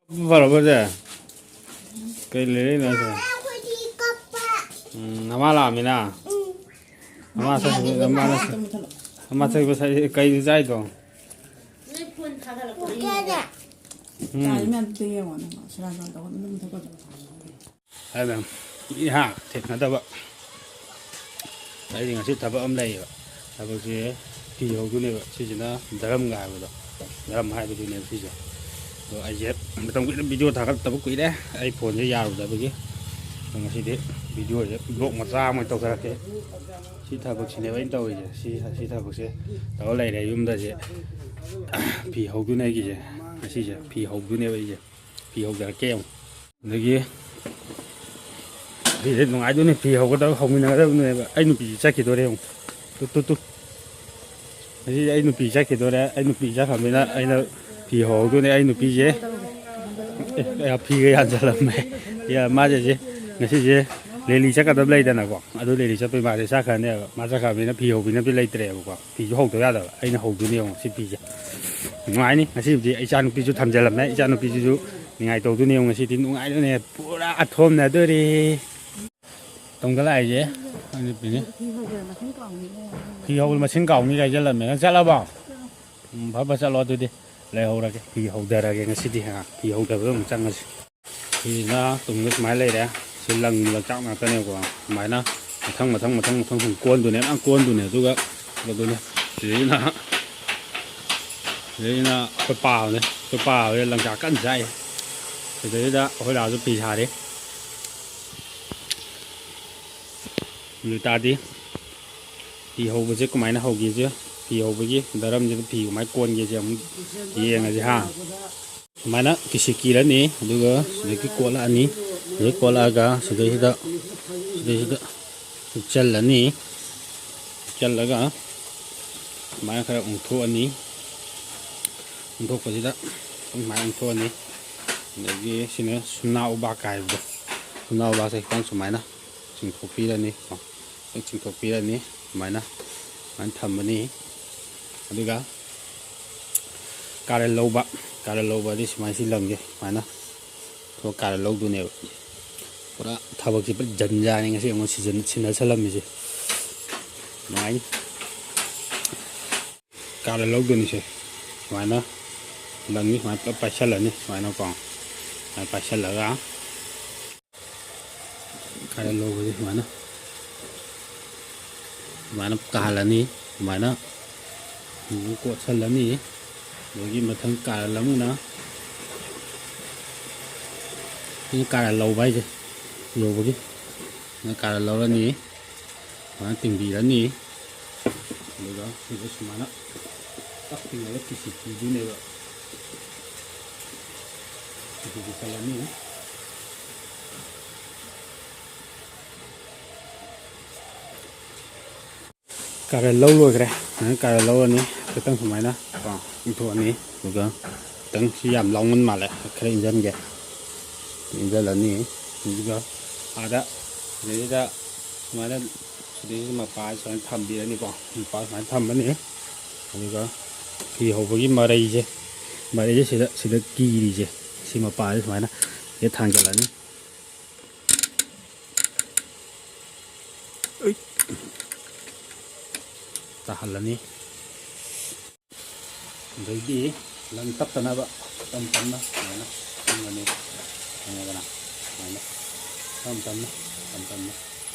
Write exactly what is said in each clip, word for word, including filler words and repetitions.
ꯐꯔꯕꯣꯁꯦ? ꯀꯩ ꯂꯩꯔꯛꯏꯅꯣ ꯍꯥꯏꯁꯦ? ꯎꯝ, ꯅꯃꯥ ꯂꯥꯛꯑꯃꯤꯅ? ꯅꯃꯥ ꯆꯠꯈꯤꯕ-, ꯅꯃꯥ ꯆꯠꯈꯤꯕ-, ꯅꯃꯥ ꯆꯠꯈꯤꯕ ꯁꯥꯏ-, ꯀꯩꯅꯣ ꯆꯥꯏꯗꯣ? ꯎꯝ꯫ ꯍꯥꯏꯕ ꯀꯨꯏꯔꯦ ꯍꯥ ꯊꯦꯡꯅꯗꯕ꯫ ꯑꯩꯗꯤ ꯉꯁꯤ ꯊꯕꯛ ꯑꯃ ꯂꯩꯌꯦꯕ꯫ ꯊꯕꯛꯁꯦ ꯐꯤ ꯍꯧꯗꯣꯏꯅꯦꯕ꯫ ꯁꯤꯁꯤꯅ ꯗꯔꯝꯒ ꯍꯥꯏꯕꯗꯣ, ꯗꯔꯝ ꯍꯥꯏꯕꯗꯨꯅꯦꯕ ꯁꯤꯁꯦ꯫ ꯑꯗꯣ ꯑꯩꯁꯦ ꯃꯇꯝ ꯀꯨꯏꯅ ꯚꯤꯗꯤꯑꯣ ꯊꯥꯒꯠꯇꯕ ꯀꯨꯏꯔꯦ, ꯑꯩ ꯐꯣꯟꯁꯦ ꯌꯥꯔꯨꯗꯕꯒꯤ꯫ ꯑꯗꯣ ꯉꯁꯤꯗꯤ ꯚꯤꯗꯤꯑꯣꯁꯦ ꯕ꯭ꯂꯣꯛ ꯃꯆꯥ ꯑꯃ ꯑꯣꯏꯅ ꯇꯧꯖꯔꯛꯀꯦ꯫ ꯁꯤ ꯊꯕꯛꯁꯤꯅꯦꯕ ꯑꯩꯅ ꯇꯧꯔꯤꯁꯦ꯫ ꯁꯤ, ꯁꯤ ꯊꯕꯛꯁꯦ ꯇꯧꯔ ꯂꯩꯔꯦ ꯌꯨꯝꯗꯁꯦ꯫ ꯐꯤ ꯍꯧꯗꯣꯏꯅꯦ ꯑꯩꯒꯤꯁꯦ꯫ ꯉꯁꯤꯁꯦ ꯐꯤ ꯍꯧꯗꯣꯏꯅꯦꯕ ꯑꯩꯁꯦ꯫ ꯐꯤ ꯍꯧꯖꯔꯛꯀꯦ ꯌꯦꯡꯉꯨ꯫ ꯑꯗꯒꯤ ꯐꯤꯁꯦ ꯅꯨꯡꯉꯥꯏꯗꯣꯏꯅꯦ, ꯐꯤ ꯍꯧꯒꯗꯕ, ꯍꯧꯃꯤꯟꯅꯒꯗꯕꯅꯦꯕ꯫ ꯑꯩ ꯅꯨꯄꯤꯁꯦ ꯆꯠꯈꯤꯗꯣꯔꯦ ꯌꯦꯡꯉꯨ꯫ Two, two, two. ꯉꯁꯤꯗꯤ ꯑꯩ ꯅꯨꯄꯤ ꯆꯠꯈꯤꯗꯣꯔꯦ꯫ ꯑꯩ ꯅꯨꯄꯤ ꯆꯠꯈ꯭ꯔꯕꯅꯤꯅ ꯑꯩꯅ ꯐꯤ ꯍꯧꯍꯧꯗꯣꯏꯅꯦ꯫ ꯑꯩ ꯅꯨꯄꯤꯁꯦ, ꯑꯦ, ꯐꯤꯒ ꯌꯥꯟꯁꯤꯜꯂꯝꯃꯦ꯫ ꯌꯥ-, ꯃꯥꯁꯦ ꯁꯤ, ꯉꯁꯤꯁꯦ ꯂꯦꯂꯤ ꯆꯠꯀꯗꯕ ꯂꯩꯗꯅꯀꯣ꯫ ꯑꯗꯨ ꯂꯦꯂꯤ ꯆꯠꯄꯩ ꯃꯥꯁꯦ ꯆꯠꯈ꯭ꯔꯅꯦꯕ꯫ ꯃꯥ ꯆꯠꯈ꯭ꯔꯕꯅꯤꯅ ꯐꯤ ꯍꯧꯕꯤꯅꯕꯗꯤ ꯂꯩꯇ꯭ꯔꯦꯕꯀꯣ꯫ ꯐꯤꯁꯨ ꯍꯧꯗꯕ ꯌꯥꯗꯕ꯫ ꯑꯩꯅ ꯍꯧꯗꯣꯏꯅꯦ ꯌꯦꯡꯉꯣ ꯁꯤ ꯐꯤꯁꯦ꯫ ꯅꯨꯡꯉꯥꯏꯅꯤ꯫ ꯉꯁꯤꯕꯨꯗꯤ ꯑꯩ ꯏꯆꯥꯅꯨꯄꯤꯁꯨ ꯊꯝꯖꯤꯜꯂꯝꯃꯦ꯫ ꯏꯆꯥꯅꯨꯄꯤꯁꯤꯁꯨ ꯅꯤꯡꯉꯥꯏ ꯇꯧꯗꯣꯏꯅꯦ ꯌꯦꯡꯉꯣ ꯉꯁꯤꯗꯤ꯫ ꯅꯨꯡꯉꯥꯏꯗꯣꯏꯅꯦ꯫ ꯄꯨꯔꯥ ꯑꯊꯣꯝꯅꯗꯣꯔꯤ꯫ ꯇꯣꯡꯗ ꯂꯥꯛꯏꯁꯦ ꯑꯩ ꯅꯨꯄꯤꯅꯤ꯫ ꯐꯤ ꯍꯧꯕ ꯃꯁꯤꯡ ꯀꯥꯎꯅꯤ ꯍꯥꯏꯖꯜꯂꯝꯃꯦ꯫ ꯅꯪ ꯆꯠꯂꯕꯣ? ꯎꯝ, ꯐꯠ ꯐꯠ ꯆꯠꯂꯣ ꯑꯗꯨꯗꯤ꯫ ꯂꯩꯍꯧꯔꯒꯦ꯫ ꯐꯤ ꯍꯧꯗꯔꯒꯦ ꯉꯁꯤꯗꯤ꯫ ꯍꯥ, ꯐꯤ ꯍꯧꯗꯕꯗ ꯑꯃꯨꯛ ꯆꯪꯉꯁꯤ꯫ ꯐꯤꯁꯤꯅ ꯇꯨꯡꯗ ꯁꯨꯃꯥꯏꯅ ꯂꯩꯔꯦ꯫ ꯁꯤ ꯂꯪ ꯂꯪꯆꯥꯛ ꯉꯥꯛꯇꯅꯦꯕꯀꯣ꯫ ꯁꯨꯃꯥꯏꯅ ꯃꯊꯪ, ꯃꯊꯪ, ꯃꯊꯪ, ꯃꯊꯪ ꯁꯨꯝ ꯀꯣꯟꯗꯣꯏꯅꯦ꯫ ꯃꯌꯥꯝ ꯀꯣꯟꯗꯣꯏꯅꯦ꯫ ꯑꯗꯨꯒ ꯑꯗꯨꯅꯦ꯫ ꯁꯤꯗꯩꯁꯤꯅ, ꯁꯤꯗꯩꯁꯤꯅ ꯑꯩꯈꯣꯏ ꯄꯥꯕꯅꯦ꯫ ꯑꯩꯈꯣꯏ ꯄꯥꯕꯁꯦ ꯂꯪꯆꯥꯛ ꯀꯟꯅ ꯆꯥꯛꯏ꯫ ꯁꯤꯗꯩꯁꯤꯗ ꯑꯩꯈꯣꯏ ꯗꯥꯁꯨ ꯐꯤ ꯁꯥꯔꯤ꯫ ꯑꯗꯨ ꯑꯣꯏꯇꯥꯔꯗꯤ ꯐꯤ ꯍꯧꯕꯁꯦ ꯀꯃꯥꯏꯅ ꯍꯧꯒꯦꯁꯦ, ꯐꯤ ꯍꯧꯕꯒꯤ ꯗꯔꯝꯁꯤꯗ ꯐꯤ ꯀꯃꯥꯏꯅ ꯀꯣꯟꯒꯦꯁꯦ ꯑꯃꯨꯛ ꯌꯦꯡꯉꯁꯦ ꯍꯥ꯫ ꯁꯨꯃꯥꯏꯅ ꯀꯤꯁꯤ ꯀꯤꯔꯅꯤ, ꯑꯗꯨꯒ ꯁꯤꯗꯒꯤ ꯀꯣꯠꯂꯛꯑꯅꯤ꯫ ꯁꯤꯗꯒꯤ ꯀꯣꯠꯂꯛꯑꯒ ꯁꯤꯗꯩꯁꯤꯗ, ꯁꯤꯗꯩꯁꯤꯗ ꯍꯨꯛꯆꯜꯂꯅꯤ꯫ ꯍꯨꯛꯆꯜꯂꯒ ꯁꯨꯃꯥꯏꯅ ꯈꯔ ꯎꯪꯊꯣꯛꯑꯅꯤ꯫ ꯎꯪꯊꯣꯛꯄꯁꯤꯗ ꯁꯨꯃꯥꯏꯅ ꯎꯪꯊꯣꯛꯑꯅꯤ꯫ ꯑꯗꯒꯤ ꯁꯤꯅ ꯁꯨꯝꯅꯥ ꯎꯕꯥꯛ ꯀꯥꯏꯕꯗꯣ, ꯁꯨꯝꯅꯥ ꯎꯕꯥꯛꯁꯦ ꯈꯤꯇꯪ ꯁꯨꯃꯥꯏꯅ ꯆꯤꯡꯊꯣꯛꯄꯤꯔꯅꯤ ꯀꯣ꯫ ꯍꯦꯛ ꯆꯤꯡꯊꯣꯛꯄꯤꯔꯅꯤ꯫ ꯁꯨꯃꯥꯏꯅ, ꯁꯨꯃꯥꯏꯅ ꯊꯝꯃꯅꯤ꯫ ꯑꯗꯨꯒ ꯀꯥꯔꯦꯜ ꯂꯧꯕ, ꯀꯥꯔꯟ ꯂꯧꯕꯗꯤ ꯁꯨꯃꯥꯏꯅ ꯁꯤ ꯂꯪꯁꯦ ꯁꯨꯃꯥꯏꯅ ꯊꯣꯛ ꯀꯥꯔꯟ ꯂꯧꯗꯣꯏꯅꯦꯕ꯫ ꯄꯨꯔꯥ ꯊꯕꯛꯁꯦ ꯄꯨꯔꯥ ꯖꯟꯖꯥꯅꯤ ꯉꯁꯤ ꯑꯃꯨꯛ ꯁꯤꯖꯟ ꯁꯤꯟꯅꯁꯜꯂꯝꯃꯤꯁꯦ꯫ ꯅꯨꯡꯉꯥꯏꯅꯤ꯫ ꯀꯥꯔꯟ ꯂꯧꯗꯣꯏꯅꯤꯁꯦ ꯁꯨꯃꯥꯏꯅ ꯂꯪꯅꯤ ꯁꯨꯃꯥꯏꯅ ꯄꯨꯂꯞ ꯄꯥꯏꯁꯜꯂꯅꯤ ꯁꯨꯃꯥꯏꯅꯀꯣ꯫ ꯁꯨꯃꯥꯏꯅ ꯄꯥꯏꯁꯜꯂꯒ ꯀꯥꯔꯟ ꯂꯧꯕꯁꯦ ꯁꯨꯃꯥꯏꯅ ꯁꯨꯃꯥꯏꯅ ꯀꯥꯍꯜꯂꯅꯤ꯫ ꯁꯨꯃꯥꯏꯅ ꯀꯣꯠꯁꯜꯂꯅꯤ꯫ ꯑꯗꯒꯤ ꯃꯊꯪ ꯀꯥꯔꯟ ꯑꯃꯅ ꯁꯤ ꯀꯥꯔꯟ ꯂꯧꯕ ꯍꯥꯏꯁꯦ ꯌꯧꯕꯒꯤ ꯀꯥꯔꯟ ꯂꯧꯔꯅꯤ꯫ ꯁꯨꯃꯥꯏꯅ ꯇꯤꯡꯕꯤꯔꯅꯤ꯫ ꯑꯗꯨꯒ ꯁꯤꯗ ꯁꯨꯃꯥꯏꯅ ꯇꯛꯇ꯭ꯔꯤꯉꯩꯗ ꯀꯤꯁꯤ ꯄꯤꯗꯣꯏꯅꯦꯕ꯫ ꯀꯤꯁꯤꯗꯤ ꯆꯠꯂꯅꯤ꯫ ꯀꯥꯔꯟ ꯂꯧ ꯂꯣꯏꯈ꯭ꯔꯦ꯫ ꯁꯨꯃꯥꯏꯅ ꯀꯥꯔꯟ ꯂꯧꯔꯅꯤ꯫ ꯈꯤꯇꯪ ꯁꯨꯃꯥꯏꯅ ꯀꯣ ꯏꯪꯊꯣꯛꯑꯅꯤ꯫ ꯑꯗꯨꯒ ꯈꯤꯇꯪ ꯁꯤ ꯌꯥꯝ ꯂꯥꯎꯃꯟ ꯃꯥꯜꯂꯦ꯫ ꯈꯔ ꯏꯟꯖꯟꯒꯦ꯫ ꯏꯟꯖꯜꯂꯅꯤ꯫ ꯑꯗꯨꯒ ꯑꯥꯗ ꯁꯤꯗꯩꯁꯤꯗ ꯁꯨꯃꯥꯏꯅ ꯁꯤꯗꯩꯁꯤꯗ ꯃꯄꯥ ꯁꯨꯃꯥꯏꯅ ꯊꯝꯕꯤꯔꯅꯤꯀꯣ꯫ ꯃꯄꯥ ꯁꯨꯃꯥꯏꯅ ꯊꯝꯃꯅꯤ꯫ ꯑꯗꯨꯒ ꯐꯤ ꯍꯧꯕꯒꯤ ꯃꯔꯩꯁꯦ ꯃꯔꯩꯁꯦ ꯁꯤꯗ ꯁꯤꯗ ꯀꯤꯔꯤꯁꯦ ꯁꯤ ꯃꯄꯥꯁꯦ ꯁꯨꯃꯥꯏꯅ ꯁꯤꯗ ꯊꯥꯡꯖꯜꯂꯅꯤ꯫ ꯇꯥꯍꯜꯂꯅꯤ꯫ ꯑꯗꯩꯗꯤ ꯂꯪ ꯇꯠꯇꯅꯕ ꯇꯞ ꯇꯞꯅ ꯁꯨꯃꯥꯏꯅ ꯎꯪꯉꯅꯤ꯫ ꯈꯪꯉꯦꯗꯅ? ꯁꯨꯃꯥꯏꯅ ꯇꯞ ꯇꯞꯅ ꯇꯞ ꯇꯞꯅ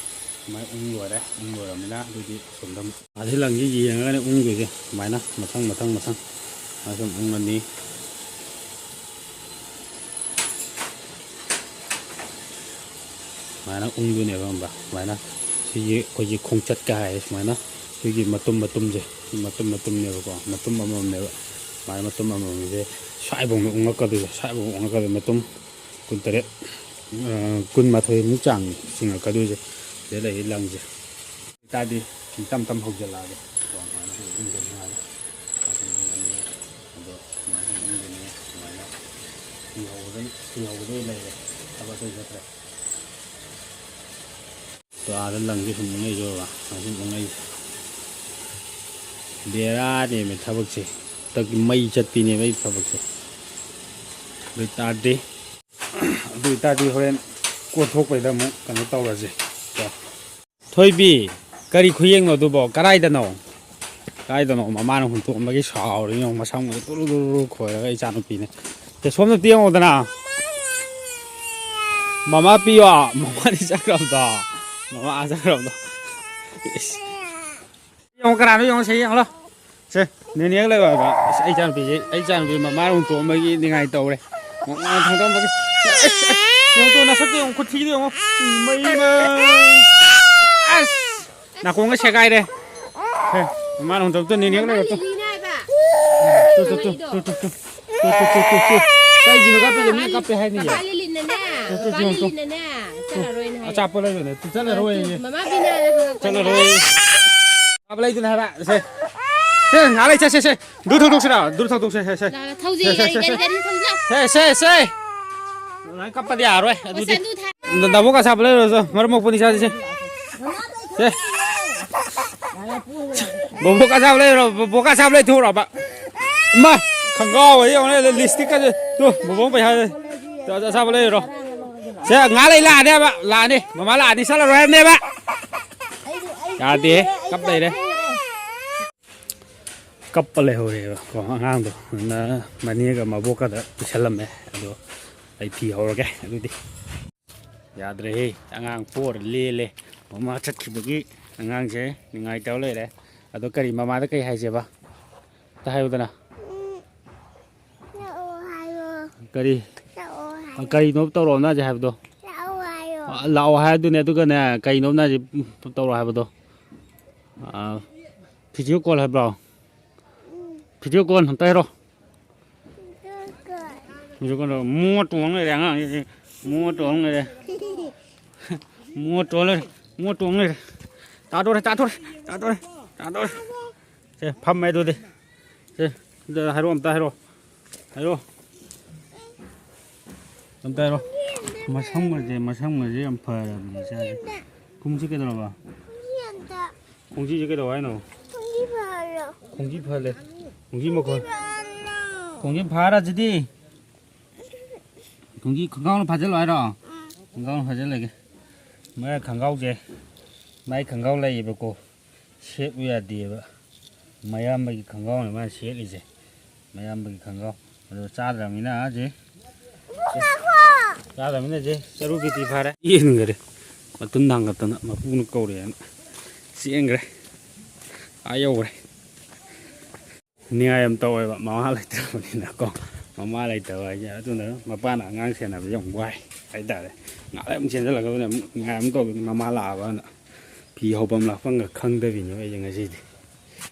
ꯁꯨꯃꯥꯏꯅ ꯎꯪ ꯂꯣꯏꯔꯦ꯫ ꯎꯪ ꯂꯣꯏꯔꯕꯅꯤꯅ ꯑꯗꯨꯗꯤ ꯁꯣꯝꯗ ꯑꯃꯨꯛ ꯑꯁꯤ ꯂꯪꯁꯤ ꯌꯦꯡꯉꯒꯅꯦ ꯎꯪꯗꯣꯏꯁꯦ꯫ ꯁꯨꯃꯥꯏꯅ ꯃꯊꯪ ꯃꯊꯪ ꯃꯊꯪ ꯁꯨꯃꯥꯏꯅ ꯁꯨꯝ ꯎꯪꯉꯅꯤ꯫ ꯁꯨꯃꯥꯏꯅ ꯎꯪꯗꯣꯏꯅꯦꯕ, ꯈꯪꯕ꯭ꯔꯥ? ꯁꯨꯃꯥꯏꯅ ꯁꯤꯒꯤ ꯑꯩꯈꯣꯏꯒꯤ ꯈꯣꯡꯆꯠꯀ ꯍꯥꯏꯔꯦ, ꯁꯨꯃꯥꯏꯅ ꯁꯤꯒꯤ ꯃꯇꯨꯝ ꯃꯇꯨꯝꯁꯦ, ꯁꯤ ꯃꯇꯨꯝ ꯃꯇꯨꯝꯅꯦꯕꯀꯣ, ꯃꯇꯨꯝ ꯑꯃꯃꯝꯅꯦꯕ꯫ ꯁꯨꯃꯥꯏꯅ ꯃꯇꯨꯝ ꯑꯃꯃꯝꯁꯦ ꯁ꯭ꯋꯥꯏꯐꯥꯎꯅ ꯎꯪꯉꯛꯀꯗꯣꯏꯁꯦ, ꯁ꯭ꯋꯥꯏꯐꯥꯎ ꯎꯪꯉꯛꯀꯗꯣꯏ ꯃꯇꯨꯝ ꯀꯨꯟꯇꯔꯦꯠ, ꯑ, ꯀꯨꯟꯃꯥꯊꯣꯏꯃꯨꯛ ꯆꯥꯡ ꯆꯤꯡꯉꯛꯀꯗꯣꯏꯁꯦ꯫ ꯁꯤꯗ ꯂꯩꯔꯤ ꯂꯪꯁꯦ꯫ ꯇꯥꯗꯤ ꯁꯤ ꯇꯞ ꯇꯞ ꯍꯧꯖꯤꯜꯂꯛꯑꯒꯦ꯫ ꯀꯣ ꯁꯨꯃꯥꯏꯅ ꯁꯤ ꯎꯪꯗꯣꯏꯅꯤ ꯍꯥꯏꯅ꯫ ꯑꯗꯣ ꯁꯨꯃꯥꯏꯅ ꯎꯪꯗꯣꯏꯅꯤ꯫ ꯁꯨꯃꯥꯏꯅ ꯁꯤ ꯍꯧꯕꯗꯩ, ꯁꯤ ꯍꯧꯕꯗꯩ ꯂꯩꯔꯦ꯫ ꯊꯕꯛ ꯑꯇꯩ ꯆꯠꯇ꯭ꯔꯦ꯫ ꯑꯗꯣ ꯑꯥꯗ ꯂꯪꯁꯦ ꯁꯨꯝ ꯎꯪꯉꯛꯏꯁꯦ ꯕꯕꯥ꯫ ꯁꯨꯝ ꯎꯪꯉꯛꯏꯁꯦ꯫ ꯕꯦꯔꯥꯅꯦꯃꯤ ꯊꯕꯛꯁꯦ꯫ ꯍꯟꯗꯛꯇꯤ ꯃꯩ ꯆꯠꯄꯤꯅꯦꯕ ꯑꯩ ꯊꯕꯛꯁꯦ꯫ ꯑꯗꯨ ꯑꯣꯏꯇꯥꯔꯗꯤ, ꯑꯗꯨ ꯑꯣꯏꯇꯥꯔꯗꯤ ꯍꯣꯔꯦꯟ ꯀꯣꯟꯊꯣꯛꯄꯩꯗ ꯑꯃꯨꯛ ꯀꯩꯅꯣ ꯇꯧꯔꯁꯦ꯫ ꯀꯣ꯫ ꯊꯣꯏꯕꯤ, ꯀꯔꯤ ꯈꯨꯌꯦꯡꯅꯣ ꯑꯗꯨꯕꯣ? ꯀꯔꯥꯏꯗꯅꯣ? ꯀꯔꯥꯏꯗꯅꯣ? ꯃꯃꯥꯅ ꯍꯨꯟꯇꯣꯛꯑꯝꯕꯒꯤ ꯁꯥꯎꯔꯤ ꯌꯦꯡꯉꯣ, ꯃꯁꯝꯒ ꯇꯨꯔꯨ ꯇꯨꯔꯨ ꯈꯣꯏꯔꯒ ꯏꯆꯥꯅꯨꯄꯤꯅꯦ꯫ ꯁꯦ, ꯁꯣꯝꯗ ꯑꯝꯇ ꯌꯦꯡꯉꯣꯗꯅ꯫ ꯃꯃꯥ ꯄꯤꯌꯣ, ꯃꯃꯥꯗꯤ ꯆꯠꯈ꯭ꯔꯕꯗꯣ꯫ ꯃꯃꯥ ꯑꯥ ꯆꯠꯈ꯭ꯔꯕꯗꯣ꯫ ꯏꯁ꯫ ꯌꯦꯡꯉꯣ, ꯀꯅꯥꯅꯣ ꯌꯦꯡꯉꯣ, ꯁꯤ ꯌꯦꯡꯉꯣ ꯂꯥꯎ꯫ ꯁꯦ, ꯅꯦꯅꯦꯒ ꯂꯩꯕ ꯍꯥꯏꯕ꯫ ꯑꯁ, ꯑꯩ ꯏꯆꯥꯅꯨꯄꯤꯁꯦ, ꯑꯩ ꯏꯆꯥꯅꯨꯄꯤ ꯃꯃꯥ ꯍꯨꯟꯇꯣꯛꯑꯝꯕꯒꯤ ꯅꯤꯡꯉꯥꯏ ꯇꯧꯔꯦ꯫ ꯃꯃꯥ ꯍꯨꯟꯇꯣꯛꯑꯝꯕꯒꯤ꯫ ꯑꯁ, ꯑꯁ, ꯌꯦꯡꯉꯣ ꯇꯨ, ꯅꯁꯛꯇꯣ ꯌꯦꯡꯉꯣ, ꯈꯨꯊꯤꯗꯣ ꯌꯦꯡꯉꯣ꯫ ꯏꯃꯩ, ꯏꯃꯩ꯫ ꯑꯁ, ꯅꯥꯀꯣꯡꯒ ꯁꯦꯒꯥꯏꯔꯦ꯫ ꯁꯦ, ꯃꯃꯥꯅ ꯍꯨꯟꯇꯣꯛꯇꯣ ꯅꯦꯅꯦꯒ ꯂꯩꯕ ꯇꯨ꯫ ꯃꯃꯥ ꯂꯤꯂꯤꯅꯦ ꯍꯥꯏꯕ꯫ ꯇꯨ, ꯇꯨ, ꯇꯨ, ꯃꯃꯥ two, two, two. Two, two, two, two, two. ꯀꯩꯒꯤꯅꯣ ꯀꯞꯄꯤꯁꯦ? ꯃꯤꯅ ꯀꯞꯄꯦ ꯍꯥꯏꯅꯤꯌꯦ꯫ ꯃꯃꯥ ꯂꯤꯂꯤꯅꯅꯦ, ꯇꯨ, ꯇꯨ, ꯃꯃꯥ ꯇꯨ, ꯇꯨ꯫ ꯂꯤꯂꯤꯅꯅꯦ, ꯆꯠꯂꯔꯣꯏꯅ ꯍꯥꯏ꯫ ꯑꯆꯥꯄꯣꯠ ꯂꯩꯔꯨꯅꯦ꯫ ꯇꯨ ꯆꯠꯂꯔꯣꯏꯌꯦ꯫ ꯃꯃꯥ ꯕꯤꯅꯥꯅ ꯍꯪꯉꯛꯄꯅꯦ꯫ ꯆꯠꯂꯔꯣꯏ꯫ ꯑꯆꯥꯄꯣꯠ ꯂꯩꯗꯨꯅ ꯍꯥꯏꯕ꯫ ꯁꯦ꯫ ꯁꯦ, ꯉꯥꯏꯍꯥꯛ ꯂꯩ, ꯆꯠꯁꯦ, ꯁꯦ꯫ ꯗꯨ ꯊꯧꯗꯣꯛꯁꯤꯔ? ꯗꯨ ꯊꯧꯗꯣꯛꯁꯦ, ꯁꯦ, ꯁꯦ꯫ ꯂꯥꯛꯑꯣ, ꯊꯧꯁꯦ, ꯁꯦ, ꯁꯦ, ꯒꯥꯔꯤ, ꯁꯦ, ꯒꯥꯔꯤ, ꯁꯦ꯫ ꯒꯥꯔꯤ ꯊꯧꯁꯦ꯫ ꯁꯦ, ꯁꯦ, ꯁꯦ꯫ ꯑꯗꯨꯃꯥꯏꯅ ꯀꯞꯄꯗꯤ ꯌꯥꯔꯣꯏ, ꯑꯗꯨꯗꯤ꯫ ꯃꯆꯥ ꯗꯨ ꯊꯥ- ꯗ-, ꯗꯥꯕꯣꯛ ꯑꯆꯥꯄꯣꯠ ꯂꯩꯔꯨꯔꯣ, ꯆꯣ꯫ ꯃꯔꯝ ꯃꯣꯛꯄꯅꯤ, ꯆꯥꯁꯤ, ꯁꯦ꯫ ꯁꯦ꯫ ꯕꯣꯕꯣꯛ ꯑꯆꯥꯄꯣꯠ ꯂꯩꯔꯨꯔꯣ, ꯕꯣꯕꯣꯛ ꯑꯆꯥꯄꯣꯠ ꯂꯩꯊꯣꯛꯎꯔꯣꯕ꯫ ꯏꯃꯥ, ꯈꯪꯒꯥꯎ ꯑꯩ ꯌꯦꯡꯉꯨꯅꯦ, ꯂꯤꯞꯁꯇꯤꯛꯀꯁꯦ꯫ ꯇꯨ, ꯕꯣꯕꯣꯛ ꯄꯩꯁꯥꯁꯦ꯫ ꯇꯨ, ꯑꯆꯥꯄꯣꯠ ꯂꯩꯔꯨꯔꯣ꯫ ꯁꯦ, ꯉꯥꯏꯍꯥꯛ ꯂꯩ ꯂꯥꯛꯑꯅꯦꯕ, ꯂꯥꯛꯑꯅꯤ꯫ ꯃꯃꯥ ꯂꯥꯛꯑꯅꯤ, ꯆꯠꯂꯔꯣꯏ ꯍꯥꯏꯕꯅꯦꯕ꯫ ꯌꯥꯗꯦꯍꯦ, ꯀꯞ ꯂꯩꯔꯦ꯫ ꯀꯞꯄ ꯂꯩꯍꯧꯔꯦꯕ ꯀꯣ ꯑꯉꯥꯡꯗꯣ꯫ ꯑꯗꯨꯅ ꯃꯅꯦꯒ ꯃꯕꯣꯛꯀꯗ ꯄꯤꯁꯜꯂꯝꯃꯦ꯫ ꯑꯗꯣ ꯑꯩ ꯐꯤ ꯍꯧꯔꯒꯦ ꯑꯗꯨꯗꯤ꯫ ꯌꯥꯗ꯭ꯔꯦꯍꯦ, ꯑꯉꯥꯡ ꯄꯣꯔ ꯂꯦꯜꯂꯦ꯫ ꯃꯃꯥ ꯆꯠꯈꯤꯕꯒꯤ ꯑꯉꯥꯡꯁꯦ ꯅꯤꯡꯉꯥꯏ ꯇꯧ ꯂꯩꯔꯦ꯫ ꯑꯗꯣ ꯀꯔꯤ, ꯃꯃꯥꯗ ꯀꯩ ꯍꯥꯏꯁꯦꯕ? ꯑꯝꯇ ꯍꯥꯏꯌꯨꯗꯅ꯫ ꯂꯥꯛꯑꯣ ꯍꯥꯏꯌꯣ꯫ ꯀꯔꯤ? ꯂꯥꯛꯑꯣ ꯍꯥꯏꯌꯣ꯫ ꯀꯔꯤꯅꯣ ꯇꯧꯔꯛꯑꯣꯅ ꯍꯧꯖꯤꯛ ꯍꯥꯏꯕꯗꯣ? ꯂꯥꯛꯑꯣ ꯍꯥꯏꯌꯣ꯫ ꯑ, ꯂꯥꯛꯑꯣ ꯍꯥꯏꯗꯨꯅꯦ, ꯑꯗꯨꯒꯅꯦ, ꯀꯩꯅꯣꯝꯅ ꯍꯧꯖꯤꯛ ꯇꯧꯔꯛꯑꯣ ꯍꯥꯏꯕꯗꯣ? ꯑ, video call ꯍꯥꯏꯕ꯭ꯔꯣ? ꯎꯝ꯫ Video call ꯑꯝꯇ ꯍꯥꯏꯔꯣ꯫ Video call꯫ Video call ꯃꯣ ꯇꯣꯡ ꯂꯩꯔꯦ ꯑꯉꯥꯡꯁꯤꯗꯤ꯫ ꯃꯣ ꯇꯣꯡ ꯂꯩꯔꯦ꯫ ꯃꯣ ꯇꯣꯡ ꯂꯩꯔꯦ꯫ ꯃꯣ ꯇꯣꯡ ꯂꯩꯔꯦ꯫ ꯇꯥꯗꯣꯔꯦ, ꯇꯥꯗꯣꯔꯦ, ꯇꯥꯗꯣꯔꯦ, ꯇꯥꯗꯣꯔꯦ꯫ ꯁꯦ, ꯐꯝꯃꯦ ꯑꯗꯨꯗꯤ꯫ ꯁꯦ, ꯑꯗ ꯍꯥꯏꯔꯣ, ꯑꯝꯇ ꯍꯥꯏꯔꯣ꯫ ꯍꯥꯏꯔꯣ꯫ ꯑꯝꯇ ꯍꯥꯏꯔꯣ꯫ ꯃꯁꯝꯒꯁꯦ, ꯃꯁꯝꯒꯁꯦ ꯌꯥꯝ ꯐꯔꯕꯅꯦ ꯏꯆꯥꯁꯦ꯫ ꯈꯣꯡꯁꯤ ꯀꯩꯗꯧꯔꯕ? ꯈꯣꯡꯁꯤ ꯑꯝꯇ꯫ ꯈꯣꯡꯁꯤꯁꯦ ꯀꯩꯗꯧ ꯍꯥꯏꯅꯣ? ꯈꯣꯡꯁꯤ ꯐꯍꯜꯂꯣ꯫ ꯈꯣꯡꯁꯤ ꯐꯍꯜꯂꯦ꯫ ꯈꯣꯡꯁꯤ ꯃꯈꯣꯜ꯫ ꯈꯣꯡꯁꯤ ꯐꯍꯜꯂꯣ꯫ ꯈꯣꯡꯁꯤ ꯐꯥꯔꯁꯤꯗꯤ꯫ ꯊꯨꯝꯒꯤ ꯈꯣꯡꯒ꯭ꯔꯥꯎꯅ ꯐꯥꯖꯤꯜꯂꯣ ꯍꯥꯏꯔꯣ? ꯈꯣꯡꯒ꯭ꯔꯥꯎꯅ ꯐꯥꯖꯤꯜꯂꯒꯦ꯫ ꯃꯥꯏ ꯈꯣꯡꯒ꯭ꯔꯥꯎꯁꯦ, ꯃꯥꯏ ꯈꯣꯡꯒ꯭ꯔꯥꯎ ꯂꯩꯌꯦꯕꯀꯣ, ꯁꯦꯠꯂꯨ ꯌꯥꯗꯦꯕ꯫ ꯃꯌꯥꯝꯕꯒꯤ ꯈꯣꯡꯒ꯭ꯔꯥꯎꯅꯦ ꯃꯥꯅ ꯁꯦꯠꯂꯤꯁꯦ, ꯃꯌꯥꯝꯕꯒꯤ ꯈꯣꯡꯒ꯭ꯔꯥꯎ꯫ ꯑꯗꯣ ꯆꯥꯗ꯭ꯔꯕꯅꯤꯅ ꯁꯤ, ꯆꯥꯗ꯭ꯔꯕꯅꯤꯅ ꯁꯤ ꯆꯔꯨ ꯕꯤꯇꯤ ꯐꯥꯔꯦ꯫ ꯌꯦꯟꯈꯔꯦ꯫ ꯃꯇꯨꯝ ꯊꯥꯡꯒꯠꯇꯅ ꯃꯄꯨꯅ ꯀꯧꯔꯛꯑꯦꯅ ꯆꯦꯟꯈ꯭ꯔꯦ꯫ ꯑꯥ ꯌꯧꯈ꯭ꯔꯦ꯫ ꯅꯤꯡꯉꯥꯏ ꯌꯥꯝ ꯇꯧꯋꯦꯕ, ꯃꯃꯥ ꯂꯩꯇ꯭ꯔꯕꯅꯤꯅꯀꯣ꯫ ꯃꯃꯥ ꯂꯩꯇꯕ ꯍꯥꯏꯁꯦ ꯑꯗꯨꯅ ꯃꯄꯥꯅ ꯑꯉꯥꯡ ꯁꯦꯟꯅꯕꯁꯦ ꯌꯥꯝ ꯋꯥꯏ ꯍꯥꯏꯇꯥꯔꯦ꯫ ꯉꯥꯏꯍꯥꯛ ꯑꯃꯨꯛ ꯆꯦꯟꯁꯤꯜꯂꯒ ꯑꯃꯨꯛ ꯅꯤꯡꯉꯥꯏ ꯑꯃꯨꯛ ꯇꯧꯗꯣꯏꯅꯤ, ꯃꯃꯥ ꯂꯥꯛꯑꯕꯅ꯫ ꯐꯤ ꯍꯧꯐꯝ ꯂꯥꯛꯐꯝꯒ ꯈꯪꯗꯕꯤꯅꯦꯕ ꯑꯩꯁꯦ ꯉꯁꯤꯗꯤ꯫